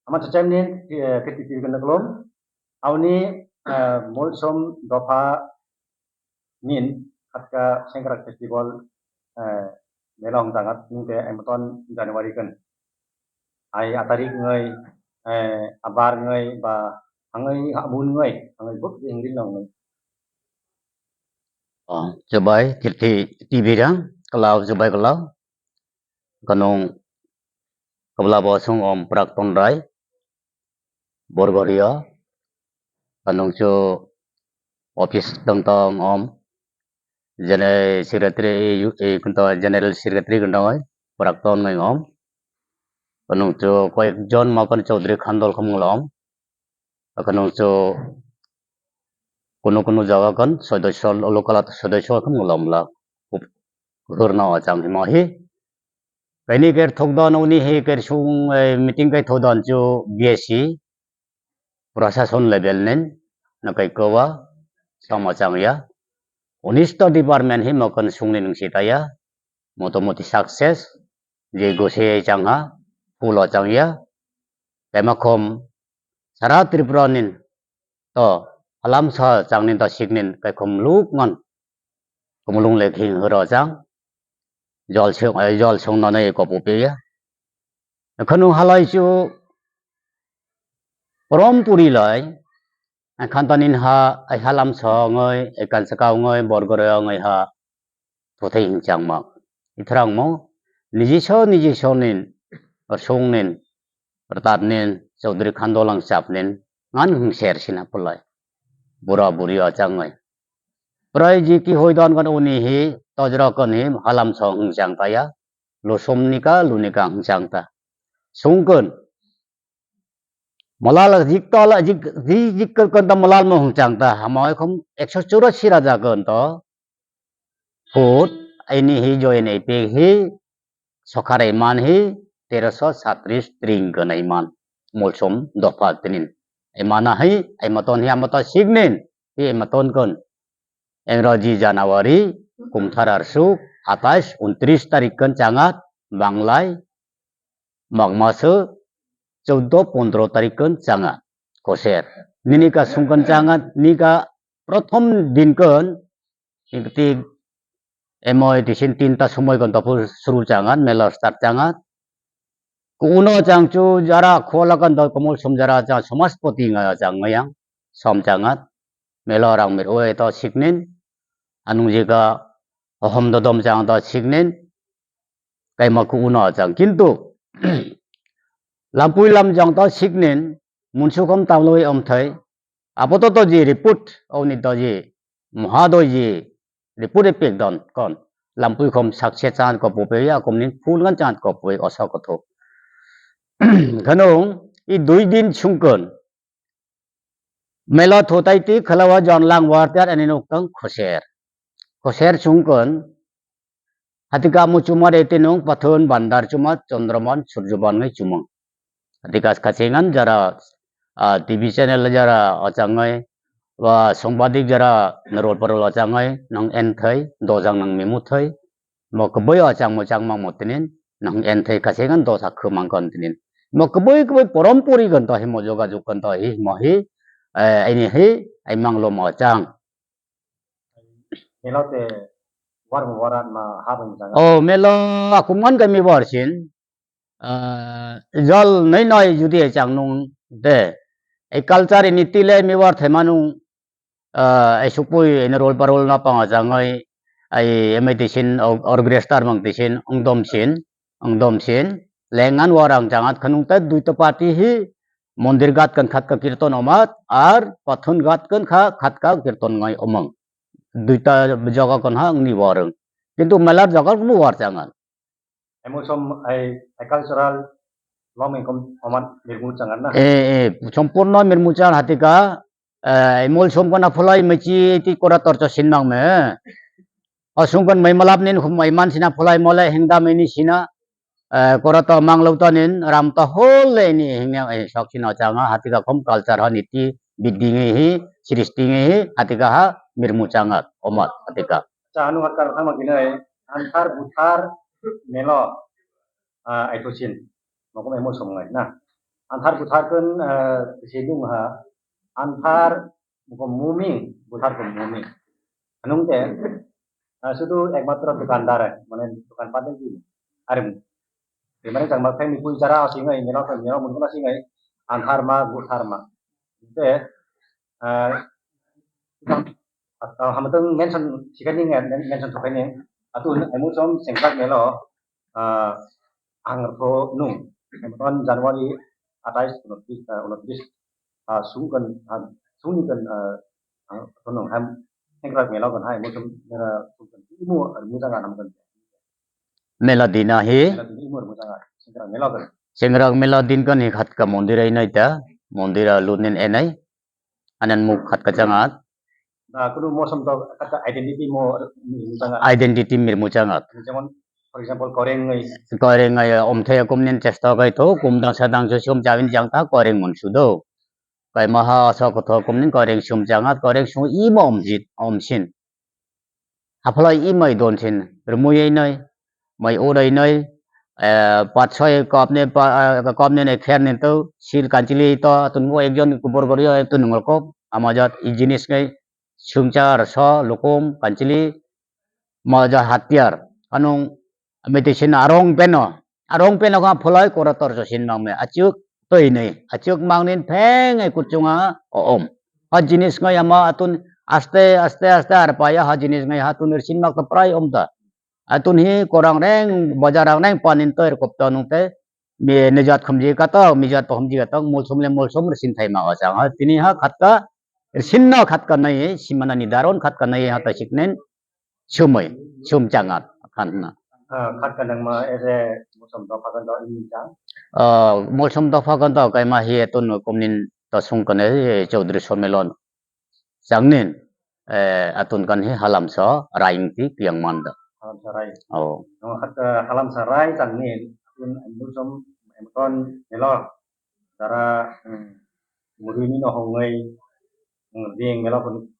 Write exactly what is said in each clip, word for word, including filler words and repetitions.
Ama chachai ni, eh, khe titi gana kolom. Auni, eh, Molsom dopha nin khatka Sengkrak festival, eh, mela hong tangat nungte emoton January kan. Ai atarik ngai, eh, abar ngai ba hangai habun ngai, hangai buk hingri nong ngai. Oh, chubai, Kirti T V rang, kalau chubai kalau. Kanung kabla bo sung om Prak Tonrai, Borgoria. Kanung chu office tong tong om. Jene secretary, eh, kunto general secretary kunto oi, Prak Ton ngai om. Kanung chu koyek jon ma kan Chaudhary Khandol kham ngulom. Akhano cho kuno kuno jaga kan sodosyo, local sodosyo kan ngulom la. Hurna achang hima hi. Kaini ker thok don uni hi ker sung, eh, meeting kai thok don cho B S C. Prashason level nen na kai kowa sama chang ya. Unis ta department hi makan sung ni nung sita ya. Motamoti success. Je gose chang ha, pulo chang ya. Temakhom sara Tripura nin to halam sa chang nin to sik nin kaikhom luk ngan. Kumulung le khing horo chang. Jol sung, eh, jol sung no nei kopu pe ya. Khanu halai chu porom puri lai. Khantanin ha, ai halam sa ngai, ai kansa kau ngai, borgore ngai ha. Thothai hingchangma. Ithrangmo, nijiso, nijiso nin, sung nin, rtat nin, Chaudhary Khandolang chap nin, ngan hingser sina pulai. Bura buri achang ngai. Prai ji ki hoi don kan uni hi, tojro kan hi, halam song hingchang ta ya. Lusom nika, lunika hingchang ta. Sung kan. Malal jik tola, jik, jik, jik kan ta malal mo hingchang ta. Hama khom ekso churashi raja kan to. Foot, aini hi join ai pek hi, sokhar ai man hi, teroso satris tring kan ai man, Molsom dopha tinin. Ai mana hi, ai maton hi, amata signin, hi ai maton kan. Engroji January, kumthar arsuk, atais, untris tarik kan changat, Banglai, Magmaso, chaudo pondro tarik kan changat, koser. Nini ka sungkan changat, nika prothom din kan, Ingti emoi tisin tinta somoi kon topu suru changat, mela start changat. Kuno changchu jara khola kan dol komol som jara chang somaspoti nga chang ngayang som changat. Mela rang mir oe to siknin. Anung jika ohom dodom chang to siknin. Kaima kuno chang. Kintu lampui lam jang to siknin. Munsukom tamloi omthai. Apato to ji report, oni to ji moha do ji report e pek don kon. Lampui khom sakse chan ko pope ya kom nin phul ngan chan ko pope osa ko tho. Khano i dui din sungkon. Mela thotai ti khalawa jon lang war tar ani nok tang khoser. Khoser sungkon. Hatika mu chuma de tinung pathun bandar chuma chondraman surjuban ngai chumang. Hatika kachengan jara, ah, T V channel jara achangai, wa songbadik jara narol parol achangai, nang enthai, dojang nang mimuthai, mo keboi achang mo changmang mo tinin, nang enthai kachengan dosa khumang kon tinin. Mo keboi keboi porom pori kon to hi mo joga juk kon to hi mo hi, eh, ini hi, ai manglo mo chang. Melo te warm warat ma habang jang. Oh, melo akum ngan kami borsin. Ah, jol noi noi judi chang nung de. Ei culture ini tile mi war thema nung, ah, ei supui ini rol parol na pang jang oi. Ai M I T sin, or-, orchestra mang tisin, ongdom sin, ongdom sin. Lengan warang jangat khanung ta duita party hi mondir gat kan khat ka kirton omat, ar pathun gat kan kha khat ka kirton ngai omang. Duita jaga kon ha ngni warung. Kintu melar jaga kumu war changan. Emo som ai, ai cultural lom engkom oman mirmu changan na. Eh, eh, sompurno mirmu changan hatika, eh, mol som kona pholai mechi ti kora torcho sin mang me. O sungkon mai malap nin khum mai man sina pholai mole hingda mai ni sina. Eh, kora to manglo to nin ram to hol le ni hingna, eh, sok sino changa hatika khum culture ha niti bidingi hi, sristingi hi, hatika ha mirmu changa omat hatika. Cha anu hatkar thama kinai anthar buthar melo, ah, aithusin. Mokom emo som ngai na. Anthar buthar kun, eh, si lung ha. Anthar ko mumi, buthar ko mumi. Anung te, eh, sudu ekmatro dukandar, mane dukan pat di. Arim. Di mane jang ma khai ni pui jara singai, mino ko mino mun ko singai. Anthar ma, buthar ma. Te, eh, Atau hamatang mention sikani nge men- mention thokai ni atu emu som sengkrak melo, ah, ang rpho nung emon January atais unotris, ah, unotris, ah, sungkan, ah, sungkan, ah, ang rpho nung hem sengkrak melo kan hai emu som mera sungkan imu mujang anam kan. Mela dina hi. Mela dina imu mujang sengkrak melo kan. Sengkrak mela din kan hi khat ka mondir ai nai ta, mondir a lunin enai. Anan muk khat ka jangat. Da kunu mosom to kata identity mo mirmu jangat. Identity mirmu jangat. Jemon, for example, koreng ngai. Koreng ngai, om thaya kumnin chesta kai tho, kum dang sa dang jo sum jawin jang ta koreng mun sudo. Kai maha sa kotho kumnin koreng sum jangat, koreng sum i mo om jit, om sin. Haphlai i mai don sin, rwmui nai, mai urai nai, eh, pat soi kop ne, pa, eh, kop ne nai kher ne to, sil kanchili to, tun mo ekjon kubur gori to nungol kop, ama jat i jinis ngai, sungchar, so, lukum, kanchili, ma jat hatiar, anung, medicine arong peno, arong peno kha pholai kora torso sin mang me, achuk toi nei, achuk mang nin pheng ai kuchunga o om. Ha jinis ngai ama atun aste, aste, aste ar paya ha jinis ngai ha tunir sin mak to prai om ta. Atun hi korang reng, bajar rang reng panin toir kopta nung te, mi nijat khumji katok, mijat pa khumji katok, mulsum le mulsum sin thai ma o chang. Ha tini ha khatka, sin no khatka nai, simana ni daron khatka nai ha ta siknen, sumoi, sum changat, khan na. Ah, khat ka nang ma ese musom dopha kan do ini chang. Ah, musom dopha kan do kai ma hi atun kumnin ta sung kan, eh, Chaudhary Somelon. Changnin, eh, atun kan hi halam so raing ti piang man do. Halam sa rai. Oh. Nang khat ka halam sa rai changnin atun musom emton melo. Dara, hmm, muri ni no hongoi, hmm, ding mela pun.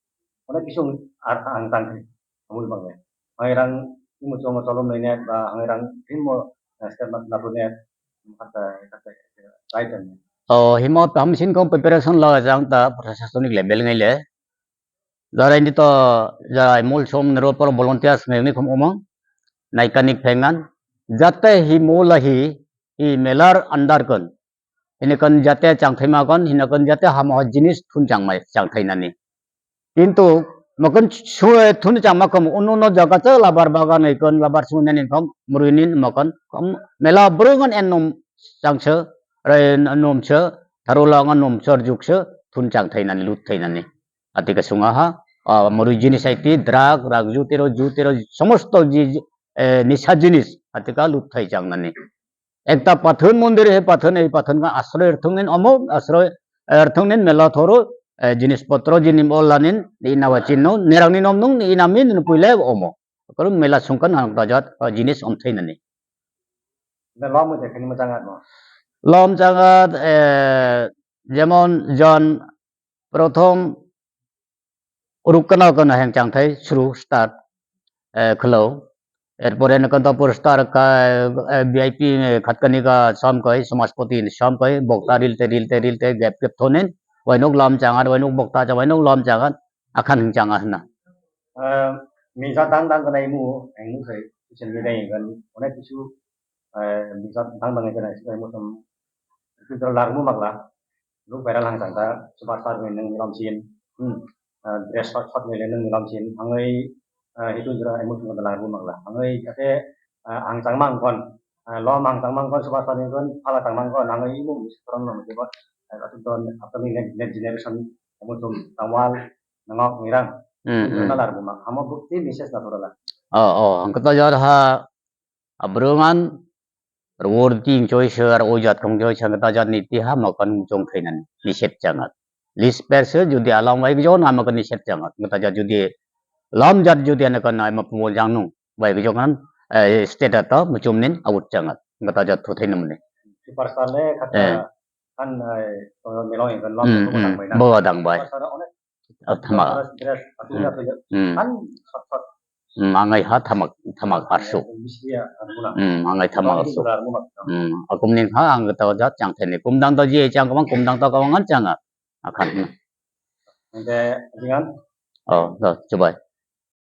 Onek kisung ar ang tang khe, amul bang ya. Ang rang imu chongo cholom nai net ba ang rang timo, eh, step mat labu net, kata, kata, right time. Oh, himo tam sin kong preparation la jang ta prasasonik level ngai le. Jarai ni to, jarai mol som ni rot poro volunteers ngai ni khum omo. Naikanik phengan. Jate hi mola hi, hi melar andar kon. Hini kon jate changthai ma kon, hini kon jate hamo jinis thun changmai, changthai nani. Kintu mokon sue thun changma kom, uno no jaga che labar bagan ikon, labar sune ni kom, murui ni mokon, kom mela burungan en nom changse, re nom se, tharu langa nom se, juk se, thun changthai nani, lut thai nani. Atika sunga ha, ah, murui jinis aiti, drug, rak ju tero, ju tero, somosto ji, eh, nisa jinis, atika lut thai chang nani. Ekta pathon mondir he pathon, ei pathon ka asroy rthwngnin omo, asroy, eh, rthwngnin mela thoro, eh, jinis potro jini olanin, ni inawa chinno, nerangni nom nung, ni inami, ni puile omo. Korum mela sungkan ang rajat, eh, jinis om thai nani. Da lom je khani ma jangat mo. Lom jangat, eh, jemon jon prothom Rukana kana heng changthai suru start, eh, khwlao. Erpore nokon to pur star ka, eh, V I P, eh, khatkani ka som koi, Samajpati som koi, bokta rilte, rilte, rilte, gap, gap thonen, wainuk lam changar, wainuk bokta cha, wainuk lam changar, akhan heng changar na. Eh, misa dang dang kana imu, eng sai, kuchen ni dai gan, onek kisu, eh, misa dang dang kana isu imu sam, isu larmu magla. Nuk viral hang jang ta, super star ni nung nilam sin. Hmm. Ah, dress shot shot ni le nung nilam sin. Hangoi, ah, hitu jora emotion ko dalar bu magla. Hangoi kate, ah, ang chang mang kon. Ah, lom ang chang mang kon, super star ni kon, phala chang mang kon. Hangoi imu musi korang no musi kon. Ah, atu don, upcoming next, next generation, emotion, tangwal, nangok, nirang. Hmm, hmm. Dalar bu mag. Hamo bukti message na thora la. Oh, oh, ang kata jar ha, Abrungan rwor ting choi sar o jat khong choi sang ta jat ni ti ha ma kan chong khainani ni set changat. Lis per se jodi alam wai jo na ma kan ni set changat. Ngata jat jodi lam jat jodi ana kan ai ma pu jang nung wai jo kan, eh, state ta muchum nin out changat. Ngata jat thu thainam ni. Superstar le kata, eh, kan, eh, melong yang kan lam. Hmm, tu hmm. Dang bai na. Bo dang bai. Superstar onek. Oh, thama. Superstar dress, aku. Hmm. Kan shot shot. Hmm, ang ai ha thamak, thamak arsuk. Hmm, ang ai thamak arsuk. Hmm, akum ning ha ang to jat chang theni. Kumdang to je chang kamang, kumdang to kamang an chang a. Akhat na. Hingke, jingan? Oh, to, chubai.